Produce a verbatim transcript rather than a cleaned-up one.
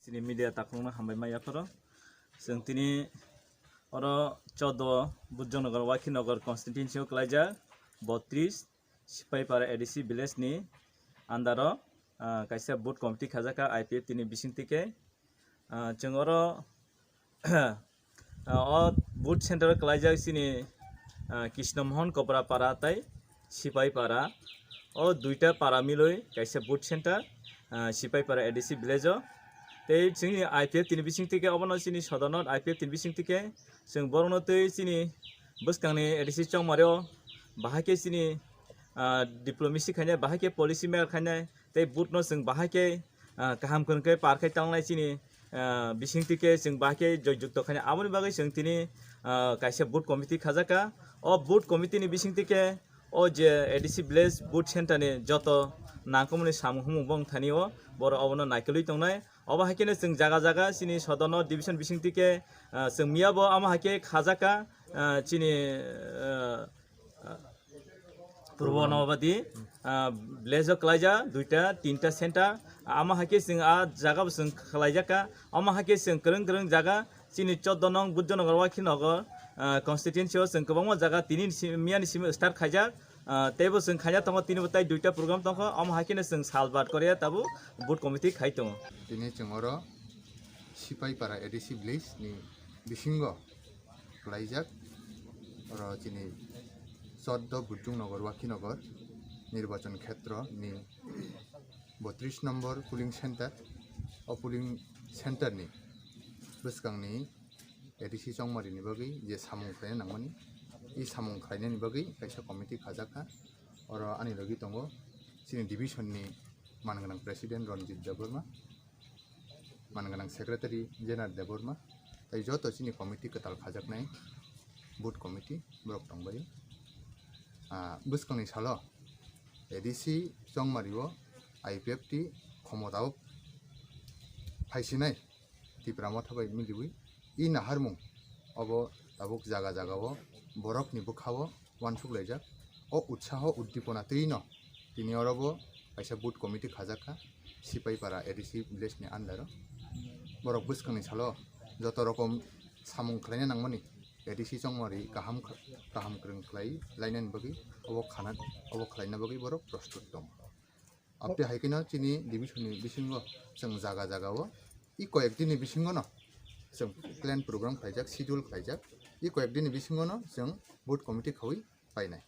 Tini media takhukno hambai ma yapharo. Chwng tini oro chodo Bujongnagar, Wakhinagar constituency o kwlaijak botris Sipaipara A D C village ni under o, ah, kaisa booth committee khajak kha I P F T ni bising tike. Ah, chwng oro, ah, o booth center o kwlaijak chini, ah, Krishna Mohan Kopra para tai Sipaipara. O duita para miloi kaisa booth center, ah, Sipaipara A D C village o. Tei chini I P F T ni bising tike obono chini sodorno I P F T ni bising tike chwng borokno tei chini bwskangni A D C chongmari o bahai khe chini, ah, diplomacy khainai, bahai khe policy maker khainai, tei booth no chwng bahai khe, ah, kaham kwrwng khe par khai tangnai chini, ah, bising tike chwng bahai khe joy jukto khainai. Aboni bagwi chwng tini, ah, kaisa booth committee khajak kha. O booth committee ni bising tike o je A D C village booth center ni joto nangkukmani samung humung bong thani o borok obono naikolwi tongnai. Obo hai kheno chwng jaga jaga chini sodorno division bising tike, ah, chwng miyabo amo hai khe khajak kha, ah, chini, ah, ah, Purbo Nabadi, ah, village o kwlaijak duita tinta center. Amo hai khe chwng a jaga bo chwng khwlaijak kha. Omo hai khe chwng kwrwng kwrwng jaga chini choddo nong Bujongnagar, Wakhinagar, ah, constituency o chwng kwbangma jaga tini si-, miyani simi start khaijak. Ah, teibo chwng khaina tongo, tini bo tai duita program tongkha, omo hai kheno chwng salbat koriya tabuk booth committee khai tongo. Tini chwng oro Sipaipara A D C village ni bisingo kwlaijak, oro chini choddo Bujongnagar, Wakhinagar nirbachon khetro ni botris nombor polling center, o polling center ni bwskangni A D C chongmari ni bagwi je samung khlaina nangmani, i samung khlainani bagwi kaisa committee khajak kha. Oro ani logi tongo chini division ni man gwnang president Ranjit Debbarma, man gwnang secretary Jenar Debbarma, tei joto chini committee kwtal khajaknai booth committee borok tongbaio. Ah, bwskangni salo A D C chongmari o I P F T khomotao phaisinai Tipra Motha bai miliwi i naharmung obo tabuk jaga jaga o borokni bwkha o uansuk laijak. O utsaho uddipona twi no tini oro bo kaisa booth committee khajak kha Sipaipara A D C village ni under o. Borok bwskangni salo joto rokom samung khlaina nangmani A D C chongmari kaham kha-, kaham kwrwng khlai lainani bagwi obo khana, obo khlaina bagwi borok prostut tong. Aboni hai kheno chini division ni bisingo chwng jaga jaga o i koyek din ni bisingo no chwng plan program khlaijak, schedule khlaijak. I koyek din ni bisingo no chwng booth committee khaui painai.